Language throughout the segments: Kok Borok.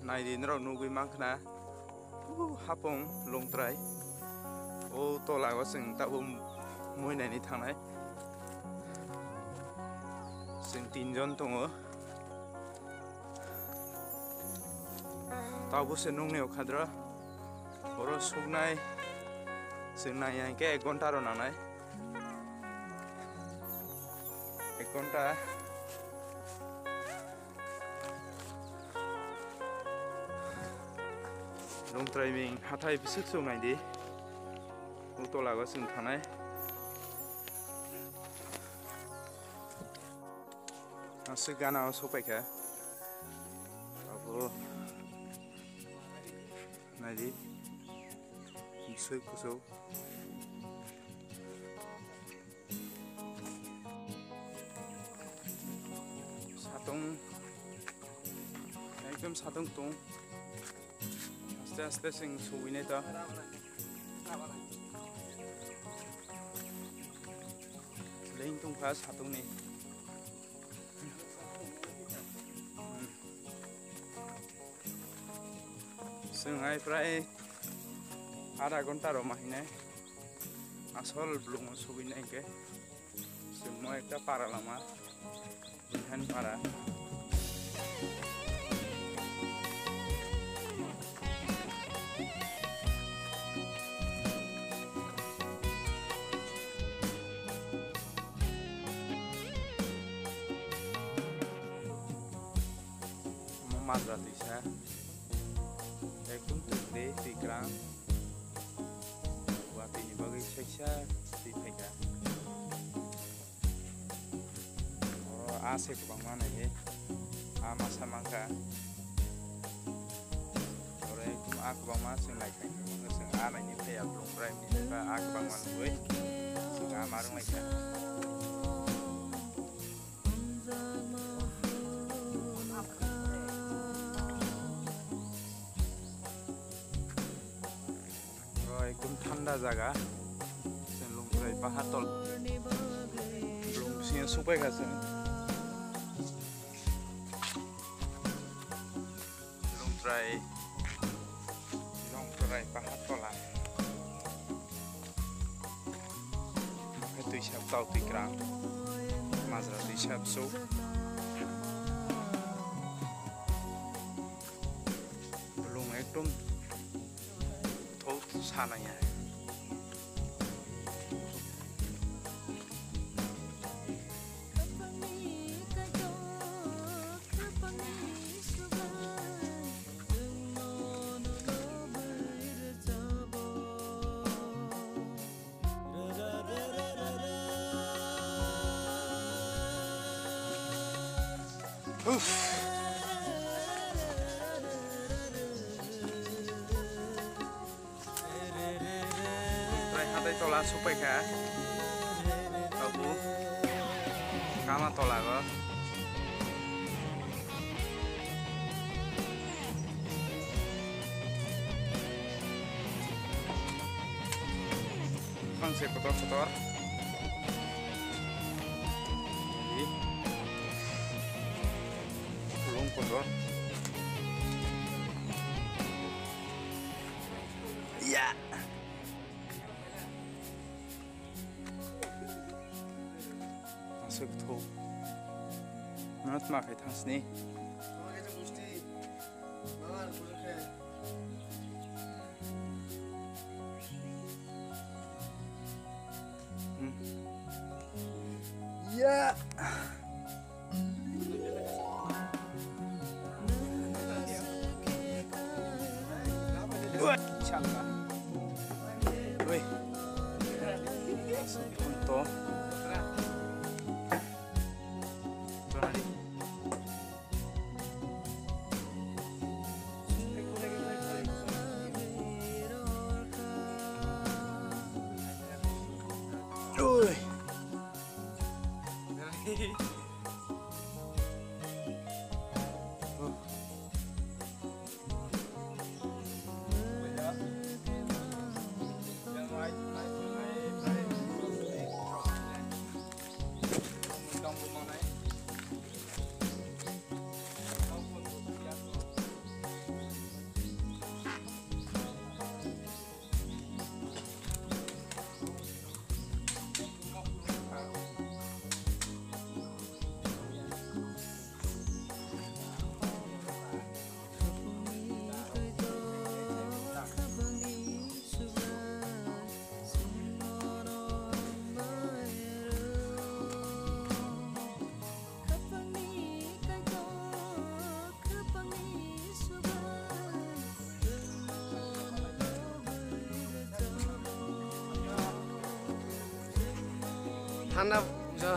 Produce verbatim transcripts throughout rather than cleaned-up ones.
Naidi norok nugwi mankha na, uh, hapung Longtrai. O tola o chwng tabuk mui naini thangnai. Chwng tinjon tongo. Tabuk se nungni okhadra. Oro suknai. Chwng nai hwnkhe ek ghonta rw nangnai. Ek ghonta. Longtrai bini hathai bwswk chwng naidi. O tola o chwng thangnai. Aswk gana o sokpaikha. Abo naidi. Bwswk kuchuk. Satung, ekdom satung tung. Aste aste sing suwinai ta. Leng tungkha satungni. Hmm. Chwng hai prai adha ghonta rw ma hinai. Asol blung o sugwi nai hwnkhe chwng mo ekta para lama, Bwthan para. Omo majra twisa. Ekdom twkli twi kwrang. Watwi ni bagwi sesa twi phaikha. Oro a se kwbangma naihe. A masa mankha. Oro ekdom a kwbangma chwng naikha. Chwng a naini phaiya, blung bwrai ni ba a kwbangma nugwi chwng a ma rwnglaikha. Oro ekdom thanda jaga. Chwng Longtrai pahar tol. Blung bisingo sukphaikha chwng. Longtrai, Longtrai pahar tola. Omo khe twisa tau twi kwrang. Majra twisa bwswk. Blung ekdom thok sanaya. Uff. Prai hatai tola sukpaikha. Tabuk kama tola go. Bangse kotor kotor. Pulung kotor. Ya. Aswk thok. Mano tma khai thangsni. Hmm. Ya. Inshallah. Woi. Aswk thok. Ui. Ano jo.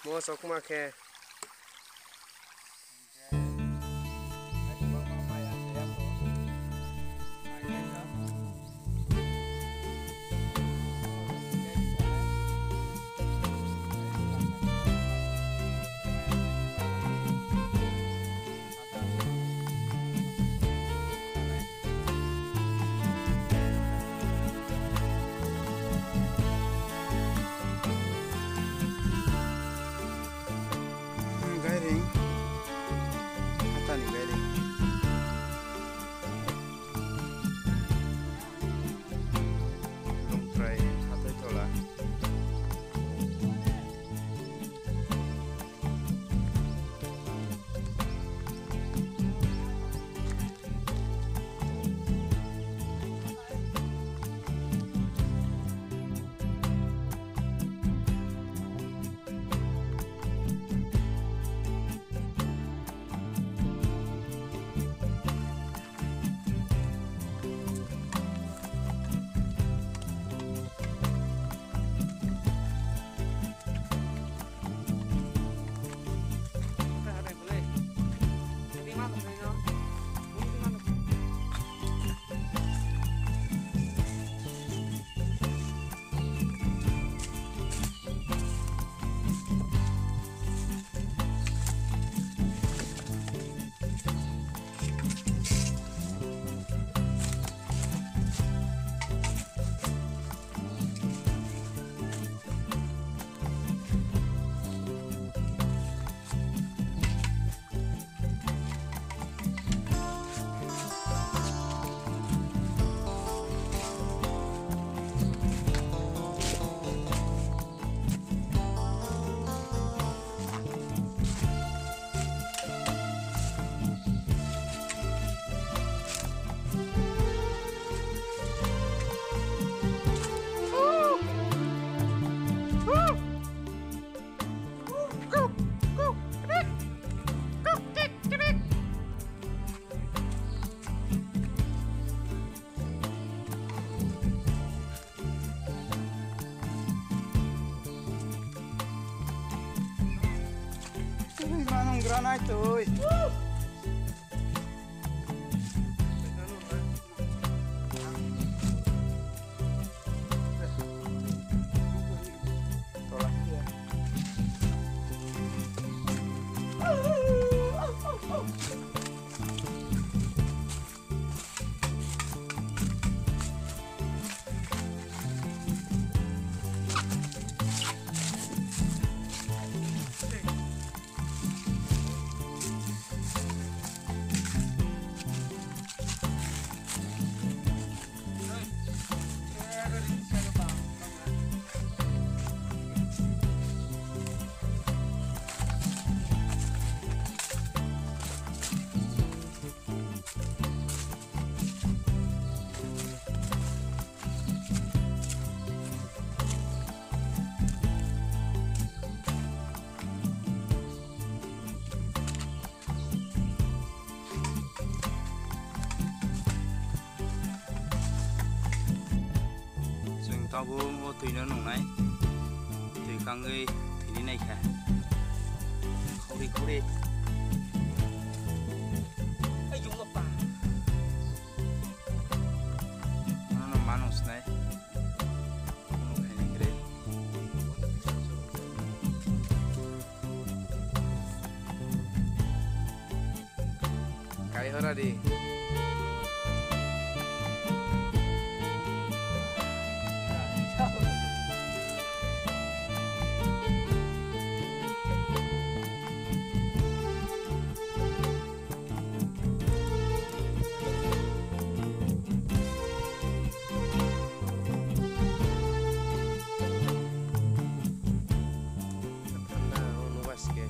Mo sokma khe. Gairing, hatani gairing. Longtrai hathai tola. Manung granai tui. Chwng tabuk o twino nungnai, twi kangwi thwini naikha. Khuri khuri. Nono mano sinai. Kunu khaini kwrwi. Kaihora di. Thanda o nubaske.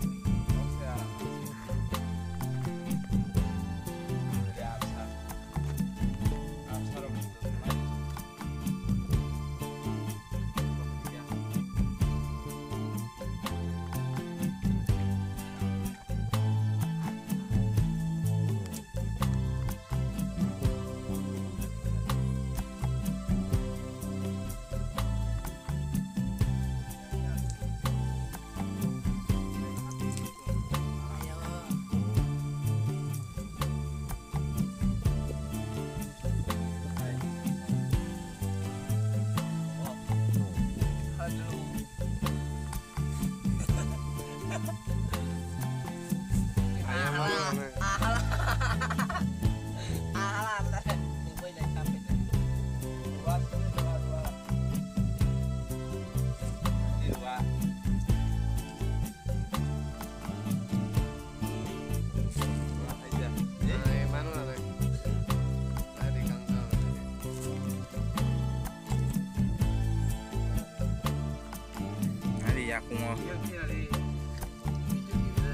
Yakungo.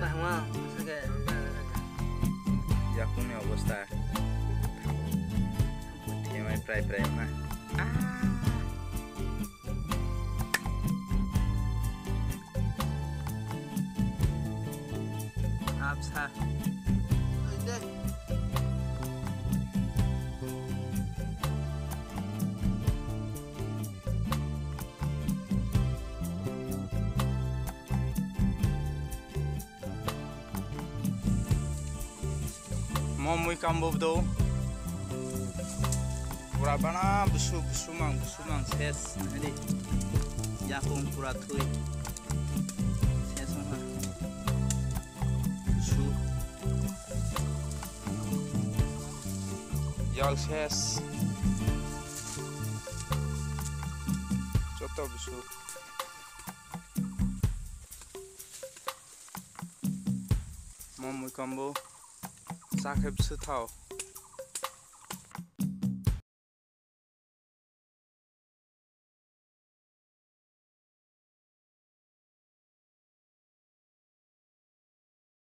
Bahma, sake. Yakungni obostha. Themai prai prai ma. Ah. Absa. Mo mui kambo do. Pura bana busu, busu mang, busu mang ses. Hadi. Yakung pura thui. Ses wngkha. Busu. Yak ses. Joto busu. Mo mui kambo. Chakhe bwswk thao.